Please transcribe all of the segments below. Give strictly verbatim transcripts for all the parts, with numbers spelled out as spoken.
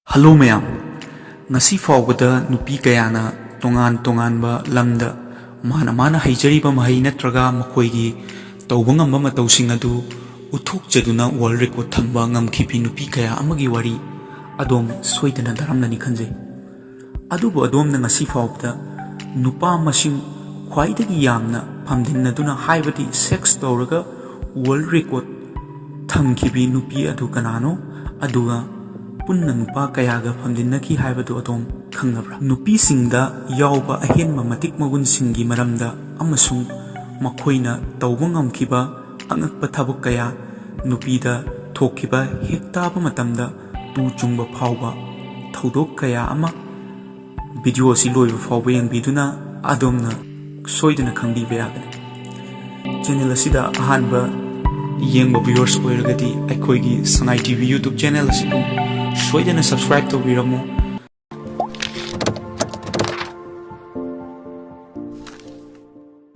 Hello ꯃꯌꯥꯝ, ꯉꯁꯤ ꯐꯥꯎꯕꯗ ꯅꯨꯄꯤ ꯀꯌꯥꯅ ꯇꯣꯉꯥꯟ ꯇꯣꯉꯥꯟꯕ ꯂꯝꯗ ꯃꯥꯅ ꯃꯥꯅ ꯍꯩꯖꯔꯤꯕ ꯃꯍꯩ ꯅꯠꯇ꯭ꯔꯒ ꯃꯈꯣꯏꯒꯤ ꯇꯧꯕ ꯉꯝꯕ ꯃꯇꯧꯁꯤꯡ ꯑꯗꯨ ꯎꯠꯊꯣꯛꯆꯗꯨꯅ ꯋꯥꯔꯜ ꯔꯦꯀꯣꯔꯗ ꯊꯝꯕ ꯉꯝꯈꯤꯕꯤ ꯅꯨꯄꯤ ꯀꯌꯥ ꯑꯃꯒꯤ ꯋꯥꯔꯤ ꯑꯗꯣꯝ ꯁꯣꯏꯗꯅ ꯇꯥꯔꯝꯂꯅꯤ ꯈꯟꯖꯩ꯫ ꯑꯗꯨꯕꯨ ꯑꯗꯣꯝꯅ ꯉꯁꯤ ꯐꯥꯎꯕꯗ ꯅꯨꯄꯥ ꯃꯁꯤꯡ ꯈ꯭ꯋꯥꯏꯗꯒꯤ ꯌꯥꯝꯅ ꯐꯝꯗꯤꯟꯅꯗꯨꯅ, ꯍꯥꯏꯕꯗꯤ ꯁꯦꯛꯁ ꯇꯧꯔꯒ ꯋꯥꯔꯜ ꯔꯦꯀꯣꯔꯗ ꯊꯝꯈꯤꯕꯤ ꯅꯨꯄꯤ ꯑꯗꯨ ꯀꯅꯥꯅꯣ? ꯑꯗꯨꯒ ꯄꯨꯟꯅ ꯅꯨꯄꯥ ꯀꯌꯥꯒ ꯐꯝꯗꯤꯟꯅꯈꯤ ꯍꯥꯏꯕꯗꯨ ꯑꯗꯣꯝ ꯈꯪꯅꯕ꯭ꯔꯥ? ꯅꯨꯄꯤꯁꯤꯡꯗ ꯌꯥꯎꯕ ꯑꯍꯦꯟꯕ ꯃꯇꯤꯛ ꯃꯒꯨꯟꯁꯤꯡꯒꯤ ꯃꯔꯝꯗ ꯑꯃꯁꯨꯡ ꯃꯈꯣꯏꯅ ꯇꯧꯕ ꯉꯝꯈꯤꯕ ꯑꯉꯛꯄ ꯊꯕꯛ ꯀꯌꯥ, ꯅꯨꯄꯤꯗ ꯊꯣꯛꯈꯤꯕ ꯍꯦꯛ ꯇꯥꯕ ꯃꯇꯝꯗ ꯇꯨ ꯆꯨꯡꯕ ꯐꯥꯎꯕ ꯊꯧꯗꯣꯛ ꯀꯌꯥ ꯑꯃ ꯚꯤꯗꯤꯑꯣ ꯑꯁꯤ ꯂꯣꯏꯕ ꯐꯥꯎꯕ ꯌꯦꯡꯕꯤꯗꯨꯅ ꯑꯗꯣꯝꯅ ꯁꯣꯏꯗꯅ ꯈꯪꯕꯤꯕ ꯌꯥꯒꯅꯤ꯫ ꯆꯦꯅꯦꯜ ꯑꯁꯤꯗ ꯑꯍꯥꯟꯕ ꯌꯦꯡꯕ ꯚꯤꯌꯨꯋꯔꯁ ꯑꯣꯏꯔꯒꯗꯤ ꯑꯩꯈꯣꯏꯒꯤ ꯁꯉꯥꯏ ꯇꯤ ꯚꯤ ꯌꯨꯇ꯭ꯌꯨꯕ ꯆꯦꯅꯦꯜ ꯑꯁꯤꯕꯨ ꯁꯣꯏꯗꯅ ꯁꯕꯁꯀ꯭ꯔꯥꯏꯕ ꯇꯧꯕꯤꯔꯝꯃꯨ꯫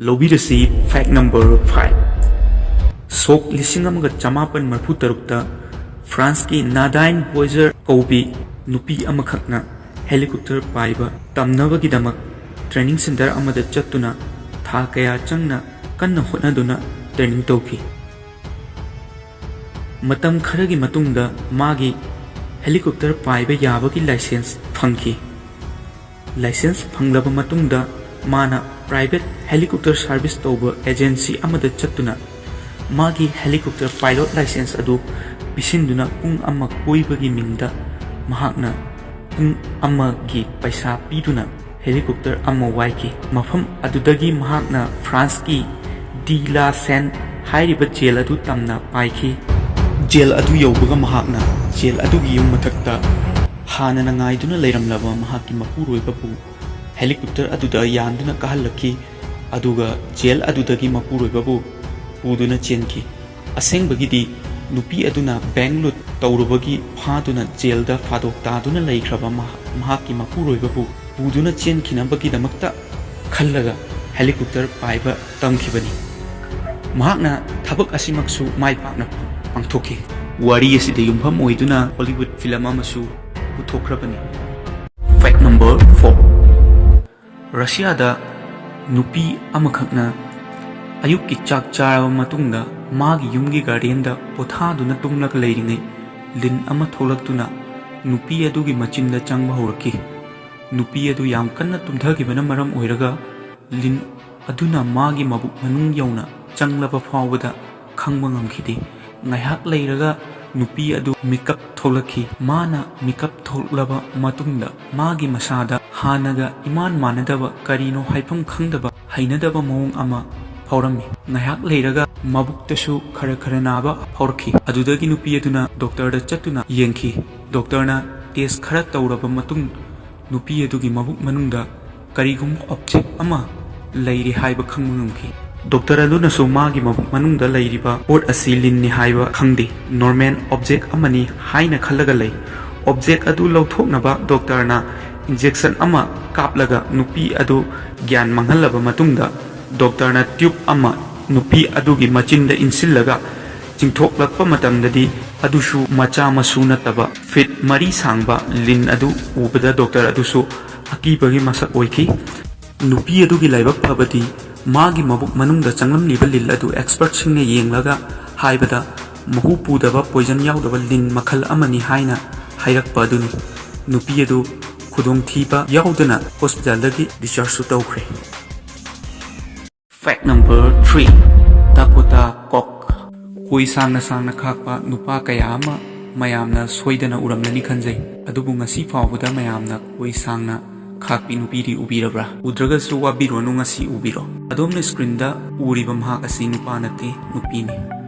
ꯂꯧꯕꯤꯔꯁꯤ ꯐꯦꯛ ꯅꯝꯕꯔ ꯐꯥꯏꯚ꯫ ꯁꯣꯛ ꯂꯤꯁꯤꯡ ꯑꯃꯒ ꯆꯃꯥꯄꯟ ꯃꯔꯤꯐꯨ ꯇꯔꯨꯛꯇ ꯐ꯭ꯔꯥꯟꯁꯀꯤ ꯅꯥꯗꯥꯏꯟ ꯕꯣꯏꯖꯔ ꯀꯧꯕꯤ ꯅꯨꯄꯤ ꯑꯃꯈꯛꯅ ꯍꯦꯂꯤꯀꯣꯞꯇꯔ ꯄꯥꯏꯕ ꯇꯝꯅꯕꯒꯤꯗꯃꯛ ꯇ꯭ꯔꯦꯅꯤꯡ ꯁꯦꯟꯇꯔ ꯑꯃꯗ ꯆꯠꯇꯨꯅ ꯊꯥ ꯀꯌꯥ ꯆꯪꯅ ꯀꯟꯅ ꯍꯣꯠꯅꯗꯨꯅ ꯇ꯭ꯔꯦꯅꯤꯡ ꯇꯧꯈꯤ꯫ ꯃꯇꯝ ꯈꯔꯒꯤ ꯃꯇꯨꯡꯗ ꯃꯥꯒꯤ ꯍꯦꯂꯤꯀꯣꯞꯇꯔ ꯄꯥꯏꯕ ꯌꯥꯕꯒꯤ ꯂꯥꯏꯁꯦꯟꯁ ꯐꯪꯈꯤ꯫ ꯂꯥꯏꯁꯦꯟꯁ ꯐꯪꯂꯕ ꯃꯇꯨꯡꯗ ꯃꯥꯅ ꯄ꯭ꯔꯥꯏꯚꯦꯠ ꯍꯦꯂꯤꯀꯣꯞꯇꯔ ꯁꯥꯔꯚꯤꯁ ꯇꯧꯕ ꯑꯦꯖꯦꯟꯁꯤ ꯑꯃꯗ ꯆꯠꯇꯨꯅ ꯃꯥꯒꯤ ꯍꯦꯂꯤꯀꯣꯞꯇꯔ ꯄꯥꯏꯂꯣꯠ ꯂꯥꯏꯁꯦꯟꯁ ꯑꯗꯨ ꯄꯤꯁꯤꯟꯗꯨꯅ ꯄꯨꯡ ꯑꯃ ꯀꯣꯏꯕꯒꯤ ꯃꯤꯡꯗ ꯃꯍꯥꯛꯅ ꯄꯨꯡ ꯑꯃꯒꯤ ꯄꯩꯁꯥ ꯄꯤꯗꯨꯅ ꯍꯦꯂꯤꯀꯣꯞꯇꯔ ꯑꯃ ꯋꯥꯏꯈꯤ꯫ ꯃꯐꯝ ꯑꯗꯨꯗꯒꯤ ꯃꯍꯥꯛꯅ ꯐ꯭ꯔꯥꯟꯁꯀꯤ ꯗꯤ ꯂꯥ ꯁꯦꯟ ꯍꯥꯏꯔꯤꯕ ꯖꯦꯜ ꯑꯗꯨ ꯇꯝꯅ ꯄꯥꯏꯈꯤ꯫ ꯖꯦꯜ ꯑꯗꯨ ꯌꯧꯕꯒ ꯃꯍꯥꯛꯅ ꯖꯦꯜ ꯑꯗꯨꯒꯤ ꯌꯨꯝ ꯃꯊꯛꯇ ꯍꯥꯟꯅꯅ ꯉꯥꯏꯗꯨꯅ ꯂꯩꯔꯝꯂꯕ ꯃꯍꯥꯛꯀꯤ ꯃꯄꯨꯔꯣꯏꯕꯕꯨ ꯍꯦꯂꯤꯀꯣꯞꯇꯔ ꯑꯗꯨꯗ ꯌꯥꯟꯗꯨꯅ ꯀꯥꯍꯜꯂꯛꯈꯤ, ꯑꯗꯨꯒ ꯖꯦꯜ ꯑꯗꯨꯗꯒꯤ ꯃꯄꯨꯔꯣꯏꯕꯕꯨ ꯄꯨꯗꯨꯅ ꯆꯦꯟꯈꯤ꯫ ꯑꯁꯦꯡꯕꯒꯤꯗꯤ ꯅꯨꯄꯤ ꯑꯗꯨꯅ ꯕꯦꯡꯛ ꯂꯨꯠ ꯇꯧꯔꯨꯕꯒꯤ ꯐꯥꯗꯨꯅ ꯖꯦꯜꯗ ꯐꯥꯗꯣꯛ ꯇꯥꯗꯨꯅ ꯂꯩꯈ꯭ꯔꯕ ꯃꯍꯥꯛ-, ꯃꯍꯥꯛꯀꯤ ꯃꯄꯨꯔꯣꯏꯕꯕꯨ ꯄꯨꯗꯨꯅ ꯆꯦꯟꯈꯤꯅꯕꯒꯤꯗꯃꯛꯇ ꯈꯜꯂꯒ ꯍꯦꯂꯤꯀꯣꯞꯇꯔ ꯄꯥꯏꯕ ꯇꯝꯈꯤꯕꯅꯤ꯫ ꯃꯍꯥꯛꯅ ꯊꯕꯛ ꯑꯁꯤꯃꯛꯁꯨ ꯃꯥꯏ ꯄꯥꯛꯅ ꯄꯥꯡꯊꯣꯛꯈꯤ꯫ ꯋꯥꯔꯤ ꯑꯁꯤꯗ ꯌꯨꯝꯐꯝ ꯑꯣꯏꯗꯨꯅ ꯍꯣꯂꯤꯋꯨꯗ ꯐꯤꯂꯝ ꯑꯃꯁꯨ ꯄꯨꯊꯣꯛꯈ꯭ꯔꯕꯅꯤ꯫ Fact number four, ꯔꯁꯤꯌꯥꯗ ꯅꯨꯄꯤ ꯑꯃꯈꯛꯅ ꯑꯌꯨꯛꯀꯤ ꯆꯥꯛ ꯆꯥꯔꯕ ꯃꯇꯨꯡꯗ ꯃꯥꯒꯤ ꯌꯨꯝꯒꯤ ꯒꯥꯔꯗꯦꯟꯗ ꯄꯣꯊꯥꯗꯨꯅ ꯇꯨꯝꯂꯒ ꯂꯩꯔꯤꯉꯩ, ꯂꯤꯟ ꯑꯃ ꯊꯣꯛꯂꯛꯇꯨꯅ ꯅꯨꯄꯤ ꯑꯗꯨꯒꯤ ꯃꯆꯤꯟꯗ ꯆꯪꯕ ꯍꯧꯔꯛꯈꯤ꯫ ꯅꯨꯄꯤ ꯑꯗꯨ ꯌꯥꯝ ꯀꯟꯅ ꯇꯨꯝꯊꯈꯤꯕꯅ ꯃꯔꯝ ꯑꯣꯏꯔꯒ, ꯂꯤꯟ ꯑꯗꯨꯅ ꯃꯥꯒꯤ ꯃꯕꯨꯛ ꯃꯅꯨꯡ ꯌꯧꯅ ꯆꯪꯂꯕ ꯐꯥꯎꯕꯗ ꯈꯪꯕ ꯉꯝꯈꯤꯗꯦ꯫ ꯉꯥꯏꯍꯥꯛ ꯂꯩꯔꯒ ꯅꯨꯄꯤ ꯑꯗꯨ ꯃꯤꯀꯞ ꯊꯣꯛꯂꯛꯈꯤ꯫ ꯃꯥꯅ ꯃꯤꯀꯞ ꯊꯣꯛꯂꯕ ꯃꯇꯨꯡꯗ ꯃꯥꯒꯤ ꯃꯁꯥꯗ ꯍꯥꯟꯅꯒ ꯏꯃꯥꯟ ꯃꯥꯟꯅꯗꯕ, ꯀꯔꯤꯅꯣ ꯍꯥꯏꯐꯝ ꯈꯪꯗꯕ ꯍꯩꯅꯗꯕ ꯃꯑꯣꯡ ꯑꯃ ꯐꯥꯎꯔꯝꯃꯤ꯫ ꯉꯥꯏꯍꯥꯛ ꯂꯩꯔꯒ ꯃꯕꯨꯛꯇꯁꯨ ꯈꯔ ꯈꯔ ꯅꯥꯕ ꯐꯥꯎꯔꯛꯈꯤ꯫ ꯑꯗꯨꯗꯒꯤ ꯅꯨꯄꯤ ꯑꯗꯨꯅ ꯗꯣꯛꯇꯔꯗ ꯆꯠꯇꯨꯅ ꯌꯦꯡꯈꯤ꯫ ꯗꯣꯛꯇꯔꯅ ꯇꯦꯁ ꯈꯔ ꯇꯧꯔꯕ ꯃꯇꯨꯡ, ꯅꯨꯄꯤ ꯑꯗꯨꯒꯤ ꯃꯕꯨꯛ ꯃꯅꯨꯡꯗ ꯀꯔꯤꯒꯨꯝꯕ ꯑꯣꯕꯖꯦꯛ ꯑꯃ ꯂꯩꯔꯤ ꯍꯥꯏꯕ ꯈꯪꯕ ꯉꯝꯈꯤ꯫ ꯗꯣꯛꯇꯔ ꯑꯗꯨꯅꯁꯨ ꯃꯥꯒꯤ ꯃꯕꯨꯛ ꯃꯅꯨꯡꯗ ꯂꯩꯔꯤꯕ ꯄꯣꯠ ꯑꯁꯤ ꯂꯤꯟꯅꯤ ꯍꯥꯏꯕ ꯈꯪꯗꯦ, ꯅꯣꯔꯃꯦꯜ ꯑꯣꯕꯖꯦꯛ ꯑꯃꯅꯤ ꯍꯥꯏꯅ ꯈꯜꯂꯒ ꯂꯩ꯫ ꯑꯣꯕꯖꯦꯛ ꯑꯗꯨ ꯂꯧꯊꯣꯛꯅꯕ ꯗꯣꯛꯇꯔꯅ ꯏꯟꯖꯦꯛꯁꯟ ꯑꯃ ꯀꯥꯞꯂꯒ ꯅꯨꯄꯤ ꯑꯗꯨ ꯒ꯭ꯌꯥꯟ ꯃꯥꯡꯍꯜꯂꯕ ꯃꯇꯨꯡꯗ, ꯗꯣꯛꯇꯔꯅ ꯇ꯭ꯌꯨꯕ ꯑꯃ ꯅꯨꯄꯤ ꯑꯗꯨꯒꯤ ꯃꯆꯤꯟꯗ ꯏꯟꯁꯤꯜꯂꯒ ꯆꯤꯡꯊꯣꯛꯂꯛꯄ ꯃꯇꯝꯗꯗꯤ, ꯑꯗꯨꯁꯨ ꯃꯆꯥ ꯃꯁꯨ ꯅꯠꯇꯕ ꯐꯤꯠ ꯃꯔꯤ ꯁꯥꯡꯕ ꯂꯤꯟ ꯑꯗꯨ ꯎꯕꯗ ꯗꯣꯛꯇꯔ ꯑꯗꯨꯁꯨ ꯑꯀꯤꯕꯒꯤ ꯃꯁꯛ ꯑꯣꯏꯈꯤ꯫ ꯅꯨꯄꯤ ꯑꯗꯨꯒꯤ ꯂꯥꯏꯕꯛ ꯐꯕꯗꯤ, ꯃꯥꯒꯤ ꯃꯕꯨꯛ ꯃꯅꯨꯡꯗ ꯆꯪꯂꯝꯂꯤꯕ ꯂꯤꯟ ꯑꯗꯨ ꯑꯦꯛꯁꯄꯔꯠꯁꯤꯡꯅ ꯌꯦꯡꯂꯒ ꯍꯥꯏꯕꯗ, ꯃꯍꯨ ꯄꯨꯗꯕ, ꯄꯣꯏꯖꯟ ꯌꯥꯎꯗꯕ ꯂꯤꯟ ꯃꯈꯜ ꯑꯃꯅꯤ ꯍꯥꯏꯅ ꯍꯥꯏꯔꯛꯄ ꯑꯗꯨꯅꯤ꯫ ꯅꯨꯄꯤ ꯑꯗꯨ ꯈꯨꯗꯣꯡꯊꯤꯕ ꯌꯥꯎꯗꯅ ꯍꯣꯁꯄꯤꯇꯥꯜꯗꯒꯤ ꯗꯤꯁꯆꯥꯔꯖꯁꯨ ꯇꯧꯈ꯭ꯔꯦ꯫ Fact number three, ꯗꯥꯀꯣꯇꯥ ꯀꯣꯛ꯫ ꯀꯣꯏ ꯁꯥꯡꯅ ꯁꯥꯡꯅ ꯈꯥꯛꯄ ꯅꯨꯄꯥ ꯀꯌꯥ ꯑꯃ ꯃꯌꯥꯝꯅ ꯁꯣꯏꯗꯅ ꯎꯔꯝꯂꯅꯤ ꯈꯟꯖꯩ꯫ ꯑꯗꯨꯕꯨ ꯉꯁꯤ ꯐꯥꯎꯕꯗ ꯃꯌꯥꯝꯅ ꯀꯣꯏ ꯁꯥꯡꯅ ꯈꯥꯛꯄꯤ ꯅꯨꯄꯤꯗꯤ ꯎꯕꯤꯔꯕ꯭ꯔꯥ? ꯎꯗ꯭ꯔꯒꯁꯨ ꯋꯥꯕꯤꯔꯨꯔꯅꯨ, ꯉꯁꯤ ꯎꯕꯤꯔꯣ꯫ ꯑꯗꯣꯝꯅ ꯁ꯭ꯀ꯭ꯔꯤꯟꯗ ꯎꯔꯤꯕ ꯃꯍꯥꯛ ꯑꯁꯤ ꯅꯨꯄꯥ ꯅꯠꯇꯦ, ꯅꯨꯄꯤꯅꯤ꯫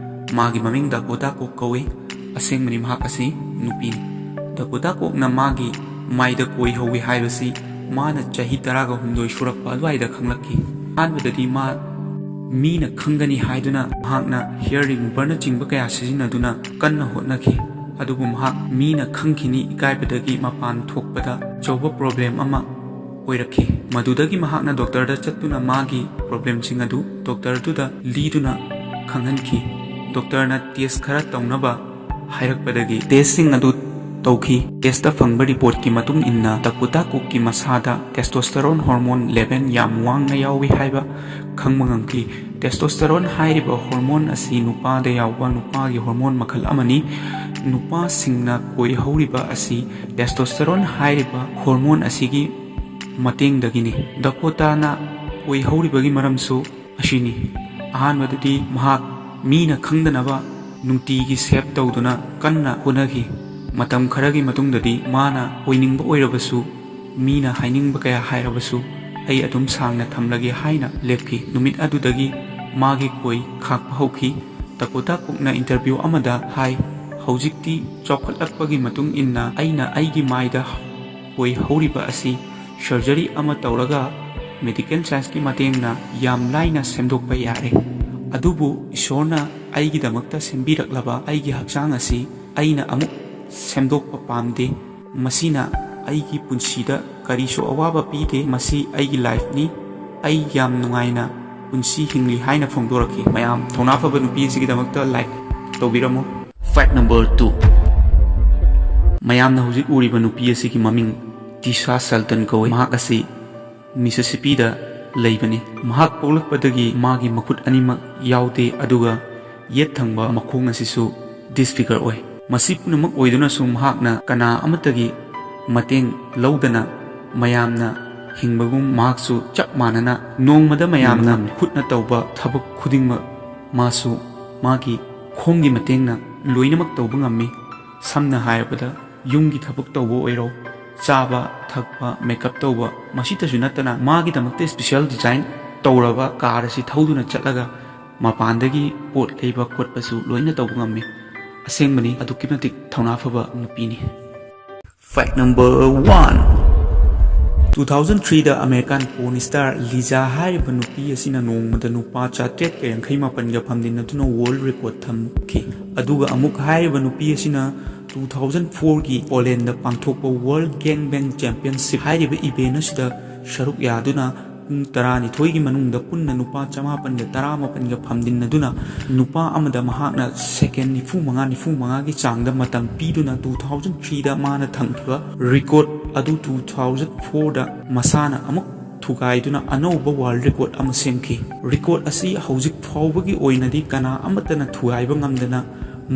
ꯃꯥꯒꯤ ꯃꯃꯤꯡ ꯗꯥꯀꯣꯇꯥ ꯀꯣꯛ ꯀꯧꯏ꯫ ꯑꯁꯦꯡꯕꯅꯤ, ꯃꯍꯥꯛ ꯑꯁꯤ ꯅꯨꯄꯤꯅꯤ꯫ ꯗꯥꯀꯣꯇꯥ ꯀꯣꯛꯅ ꯃꯥꯒꯤ ꯃꯥꯏꯗ ꯀꯣꯏ ꯍꯧꯋꯤ ꯍꯥꯏꯕꯁꯤ ꯃꯥꯅ ꯆꯍꯤ ꯇꯔꯥꯒ ꯍꯨꯝꯗꯣꯏ ꯁꯨꯔꯛꯄ ꯑꯗꯨꯋꯥꯏꯗ ꯈꯪꯂꯛꯈꯤ꯫ ꯑꯍꯥꯟꯕꯗꯗꯤ ꯃꯥ ꯃꯤꯅ ꯈꯪꯒꯅꯤ ꯍꯥꯏꯗꯨꯅ ꯃꯍꯥꯛꯅ ꯍꯤꯌꯔ ꯔꯤꯃꯨꯚꯔꯅꯆꯤꯡꯕ ꯀꯌꯥ ꯁꯤꯖꯤꯟꯅꯗꯨꯅ ꯀꯟꯅ ꯍꯣꯠꯅꯈꯤ꯫ ꯑꯗꯨꯕꯨ ꯃꯍꯥꯛ ꯃꯤꯅ ꯈꯪꯈꯤꯅꯤ ꯏꯀꯥꯏꯕꯗꯒꯤ ꯃꯄꯥꯟ ꯊꯣꯛꯄꯗ ꯑꯆꯧꯕ ꯄ꯭ꯔꯣꯕ꯭ꯂꯦꯝ ꯑꯃ ꯑꯣꯏꯔꯛꯈꯤ꯫ ꯃꯗꯨꯗꯒꯤ ꯃꯍꯥꯛꯅ ꯗꯣꯛꯇꯔꯗ ꯆꯠꯇꯨꯅ ꯃꯥꯒꯤ ꯄ꯭ꯔꯣꯕ꯭ꯂꯦꯝꯁꯤꯡ ꯑꯗꯨ ꯗꯣꯛꯇꯔꯗꯨꯗ ꯂꯤꯗꯨꯅ ꯈꯪꯍꯟꯈꯤ꯫ ꯗꯣꯛꯇꯔꯅ ꯇꯦꯁ ꯈꯔ ꯇꯧꯅꯕ ꯍꯥꯏꯔꯛꯄꯗꯒꯤ ꯇꯦꯁꯁꯤꯡ ꯑꯗꯨ ꯇꯧꯈꯤ꯫ ꯇꯦꯁꯇ ꯐꯪꯕ ꯔꯤꯄꯣꯔꯠꯀꯤ ꯃꯇꯨꯡ ꯏꯟꯅ ꯗꯀꯣꯇꯥ ꯀꯨꯛꯀꯤ ꯃꯁꯥꯗ testosterone hormone level ꯌꯥꯝ ꯋꯥꯡꯅ ꯌꯥꯎꯏ ꯍꯥꯏꯕ ꯈꯪꯕ ꯉꯝꯈꯤ꯫ Testosterone ꯍꯥꯏꯔꯤꯕ ꯍꯣꯔꯃꯣꯟ ꯑꯁꯤ ꯅꯨꯄꯥꯗ ꯌꯥꯎꯕ ꯅꯨꯄꯥꯒꯤ ꯍꯣꯔꯃꯣꯟ ꯃꯈꯜ ꯑꯃꯅꯤ꯫ ꯅꯨꯄꯥꯁꯤꯡꯅ ꯀꯣꯏ ꯍꯧꯔꯤꯕ ꯑꯁꯤ testosterone ꯍꯥꯏꯔꯤꯕ ꯍꯣꯔꯃꯣꯟ ꯑꯁꯤꯒꯤ ꯃꯇꯦꯡꯗꯒꯤꯅꯤ꯫ ꯗꯀꯣꯇꯥꯅ ꯀꯣꯏ ꯍꯧꯔꯤꯕꯒꯤ ꯃꯔꯝꯁꯨ ꯑꯁꯤꯅꯤ꯫ ꯑꯍꯥꯟꯕꯗꯗꯤ ꯃꯍꯥꯛ ꯃꯤꯅ ꯈꯪꯗꯅꯕ ꯅꯨꯡꯇꯤꯒꯤ ꯁꯦꯚ ꯇꯧꯗꯨꯅ ꯀꯟꯅ ꯍꯣꯠꯅꯈꯤ꯫ ꯃꯇꯝ ꯈꯔꯒꯤ ꯃꯇꯨꯡꯗꯗꯤ ꯃꯥꯅ ꯑꯣꯏꯅꯤꯡꯕ ꯑꯣꯏꯔꯕꯁꯨ, ꯃꯤꯅ ꯍꯥꯏꯅꯤꯡꯕ ꯀꯌꯥ ꯍꯥꯏꯔꯕꯁꯨ, "ꯑꯩ ꯑꯗꯨꯝ ꯁꯥꯡꯅ ꯊꯝꯂꯒꯦ" ꯍꯥꯏꯅ ꯂꯦꯞꯈꯤ꯫ ꯅꯨꯃꯤꯠ ꯑꯗꯨꯗꯒꯤ ꯃꯥꯒꯤ ꯀꯣꯏ ꯈꯥꯛꯄ ꯍꯧꯈꯤ꯫ ꯗꯀꯣꯇꯥ ꯀꯨꯛꯅ ꯏꯟꯇꯔꯚ꯭ꯌꯨ ꯑꯃꯗ ꯍꯥꯏ, "ꯍꯧꯖꯤꯛꯇꯤ ꯆꯥꯎꯈꯠꯂꯛꯄꯒꯤ ꯃꯇꯨꯡ ꯏꯟꯅ ꯑꯩꯅ ꯑꯩꯒꯤ ꯃꯥꯏꯗ ꯀꯣꯏ ꯍꯧꯔꯤꯕ ꯑꯁꯤ ꯁꯔꯖꯔꯤ ꯑꯃ ꯇꯧꯔꯒ ꯃꯦꯗꯤꯀꯦꯜ ꯁꯥꯏꯟꯁꯀꯤ ꯃꯇꯦꯡꯅ ꯌꯥꯝ ꯂꯥꯏꯅ ꯁꯦꯝꯗꯣꯛꯄ ꯌꯥꯔꯦ꯫ ꯑꯗꯨꯕꯨ ꯏꯁꯣꯔꯅ ꯑꯩꯒꯤꯗꯃꯛꯇ ꯁꯦꯝꯕꯤꯔꯛꯂꯕ ꯑꯩꯒꯤ ꯍꯛꯆꯥꯡ ꯑꯁꯤ ꯑꯩꯅ ꯑꯃꯨꯛ ꯁꯦꯝꯗꯣꯛꯄ ꯄꯥꯝꯗꯦ꯫ ꯃꯁꯤꯅ ꯑꯩꯒꯤ ꯄꯨꯟꯁꯤꯗ ꯀꯔꯤꯁꯨ ꯑꯋꯥꯕ ꯄꯤꯗꯦ꯫ ꯃꯁꯤ ꯑꯩꯒꯤ ꯂꯥꯏꯐꯅꯤ꯫ ꯑꯩ ꯌꯥꯝ ꯅꯨꯡꯉꯥꯏꯅ ꯄꯨꯟꯁꯤ ꯍꯤꯡꯂꯤ" ꯍꯥꯏꯅ ꯐꯣꯡꯗꯣꯔꯛꯈꯤ꯫ ꯃꯌꯥꯝ, ꯊꯧꯅꯥ ꯐꯕ ꯅꯨꯄꯤ ꯑꯁꯤꯒꯤꯗꯃꯛꯇ ꯂꯥꯏꯛ ꯇꯧꯕꯤꯔꯝꯃꯨ꯫ Fact number two. ꯃꯌꯥꯝꯅ ꯍꯧꯖꯤꯛ ꯎꯔꯤꯕ ꯅꯨꯄꯤ ꯑꯁꯤꯒꯤ ꯃꯃꯤꯡ ꯇꯤꯁꯥ ꯁꯦꯜꯇꯟ ꯀꯧꯏ꯫ ꯃꯍꯥꯛ ꯑꯁꯤ ꯃꯤꯁꯤꯁꯤꯄꯤꯗ ꯂꯩꯕꯅꯤ꯫ ꯃꯍꯥꯛ ꯄꯣꯛꯂꯛꯄꯗꯒꯤ ꯃꯥꯒꯤ ꯃꯈꯨꯠ ꯑꯅꯤꯃꯛ ꯌꯥꯎꯗꯦ, ꯑꯗꯨꯒ ꯌꯦꯠ ꯊꯪꯕ ꯃꯈꯣꯡ ꯑꯁꯤꯁꯨ ꯗꯤꯁꯐꯤꯒꯔ ꯑꯣꯏ꯫ ꯃꯁꯤ ꯄꯨꯝꯅꯃꯛ ꯑꯣꯏꯗꯨꯅꯁꯨ ꯃꯍꯥꯛꯅ ꯀꯅꯥ ꯑꯃꯠꯇꯒꯤ ꯃꯇꯦꯡ ꯂꯧꯗꯅ ꯃꯌꯥꯝꯅ ꯍꯤꯡꯕꯒꯨꯝ ꯃꯍꯥꯛꯁꯨ ꯆꯞ ꯃꯥꯟꯅꯅ ꯅꯣꯡꯃꯗ ꯃꯌꯥꯝꯅ ꯍꯤꯡꯕ ꯉꯝꯃꯤ꯫ ꯈꯨꯠꯅ ꯇꯧꯕ ꯊꯕꯛ ꯈꯨꯗꯤꯡꯃꯛ ꯃꯥꯁꯨ ꯃꯥꯒꯤ ꯈꯣꯡꯒꯤ ꯃꯇꯦꯡꯅ ꯂꯣꯏꯅꯃꯛ ꯇꯧꯕ ꯉꯝꯃꯤ꯫ ꯁꯝꯅ ꯍꯥꯏꯔꯕꯗ, ꯌꯨꯝꯒꯤ ꯊꯕꯛ ꯇꯧꯕ ꯑꯣꯏꯔꯣ, ꯆꯥꯕ ꯊꯛꯄ, ꯃꯦꯀꯞ ꯇꯧꯕ, ꯃꯁꯤꯇꯁꯨ ꯅꯠꯇꯅ ꯃꯥꯒꯤꯗꯃꯛꯇ ꯏꯁꯄꯤꯁꯦꯜ ꯗꯤꯖꯥꯏꯟ ꯇꯧꯔꯕ ꯀꯥꯔ ꯑꯁꯤ ꯊꯧꯗꯨꯅ ꯆꯠꯂꯒ ꯃꯄꯥꯟꯗꯒꯤ ꯄꯣꯠ ꯂꯩꯕ ꯈꯣꯠꯄꯁꯨ ꯂꯣꯏꯅ ꯇꯧꯕ ꯉꯝꯃꯤ꯫ ꯑꯁꯦꯡꯕꯅꯤ, ꯑꯗꯨꯛꯀꯤ ꯃꯇꯤꯛ ꯊꯧꯅꯥ ꯐꯕ ꯅꯨꯄꯤꯅꯤ꯫ Fact number one. Two thousand three ꯗ ꯑꯃꯦꯔꯤꯀꯥꯟ ꯄꯣꯔꯟ ꯁ꯭ꯇꯥꯔ ꯂꯤꯖꯥ ꯍꯥꯏꯔꯤꯕ ꯅꯨꯄꯤ ꯑꯁꯤꯅ ꯅꯣꯡꯃꯗ ꯅꯨꯄꯥ ꯆꯥꯇ꯭ꯔꯦꯠꯀ ꯌꯥꯡꯈꯩ ꯃꯥꯄꯟꯒ ꯐꯝꯖꯤꯟꯅꯗꯨꯅ ꯋꯥꯔꯜꯗ ꯔꯦꯀꯣꯔꯗ ꯊꯝꯈꯤ꯫ ꯑꯗꯨꯒ ꯑꯃꯨꯛ ꯍꯥꯏꯔꯤꯕ ꯅꯨꯄꯤ ꯑꯁꯤꯅ two thousand four ꯒꯤ ꯄꯣꯂꯦꯟꯗ ꯄꯥꯡꯊꯣꯛꯄ ꯋꯥꯔꯜꯗ ꯒꯦꯡ ꯕꯦꯡ ꯆꯦꯝꯄꯤꯌꯟꯁꯤꯞ ꯍꯥꯏꯔꯤꯕ ꯏꯚꯦꯟꯠ ꯑꯁꯤꯗ ꯁꯔꯨꯛ ꯌꯥꯗꯨꯅ ꯄꯨꯡ ꯇꯔꯥꯅꯤꯊꯣꯏꯒꯤ ꯃꯅꯨꯡꯗ ꯄꯨꯟꯅ ꯅꯨꯄꯥ ꯆꯃꯥꯄꯟꯒ ꯇꯔꯥꯃꯥꯄꯟꯒ ꯐꯝꯖꯤꯟꯅꯗꯨꯅ, ꯅꯨꯄꯥ ꯑꯃꯗ ꯃꯍꯥꯛꯅ ꯁꯦꯀꯦꯟ ꯅꯤꯐꯨ ꯃꯉꯥ, ꯅꯤꯐꯨ ꯃꯉꯥꯒꯤ ꯆꯥꯡꯗ ꯃꯇꯝ ꯄꯤꯗꯨꯅ, two thousand threeꯗ ꯃꯥꯅ ꯊꯝꯈꯤꯕ ꯔꯦꯀꯣꯔꯗ ꯑꯗꯨ two thousand fourꯗ ꯃꯁꯥꯅ ꯑꯃꯨꯛ ꯊꯨꯒꯥꯏꯗꯨꯅ ꯑꯅꯧꯕ ꯋꯥꯔꯜꯗ ꯔꯦꯀꯣꯔꯗ ꯑꯃ ꯁꯦꯝꯈꯤ꯫ ꯔꯦꯀꯣꯔꯗ ꯑꯁꯤ ꯍꯧꯖꯤꯛ ꯐꯥꯎꯕꯒꯤ ꯑꯣꯏꯅꯗꯤ ꯀꯅꯥ ꯑꯃꯠꯇꯅ ꯊꯨꯒꯥꯏꯕ ꯉꯝꯗꯅ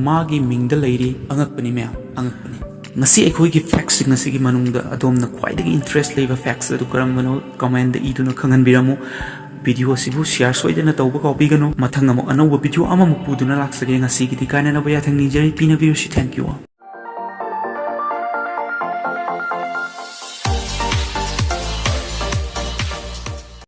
ꯃꯥꯒꯤ ꯃꯤꯡꯗ ꯂꯩꯔꯤ꯫ ꯑꯉꯛꯄꯅꯤ ꯃꯌꯥꯝ, ꯑꯉꯛꯄꯅꯤ꯫ ꯉꯁꯤ ꯑꯩꯈꯣꯏꯒꯤ ꯐꯦꯛꯁꯁꯤꯡ ꯑꯁꯤꯒꯤ ꯃꯅꯨꯡꯗ ꯑꯗꯣꯝꯅ ꯈ꯭ꯋꯥꯏꯗꯒꯤ ꯏꯟꯇꯔꯦꯁ ꯂꯩꯕ ꯐꯦꯛꯁ ꯑꯗꯨ ꯀꯔꯝꯕꯅꯣ? ꯀꯃꯦꯟꯗ ꯏꯗꯨꯅ ꯈꯪꯍꯟꯕꯤꯔꯝꯃꯨ꯫ ꯚꯤꯗꯤꯑꯣ ꯑꯁꯤꯕꯨ ꯁꯤꯌꯥꯔ ꯁꯣꯏꯗꯅ ꯇꯧꯕ ꯀꯥꯎꯕꯤꯒꯅꯨ꯫ ꯃꯊꯪ ꯑꯃꯨꯛ ꯑꯅꯧꯕ ꯚꯤꯗꯤꯑꯣ ꯑꯃꯃꯨꯛ ꯄꯨꯗꯨꯅ ꯂꯥꯛꯆꯒꯦ꯫ ꯉꯁꯤꯒꯤꯗꯤ ꯀꯥꯏꯅꯅꯕ ꯌꯥꯊꯪ ꯅꯤꯖꯔꯤ꯫ ꯄꯤꯅꯕꯤꯔꯨꯁꯤ꯫ Thank you all.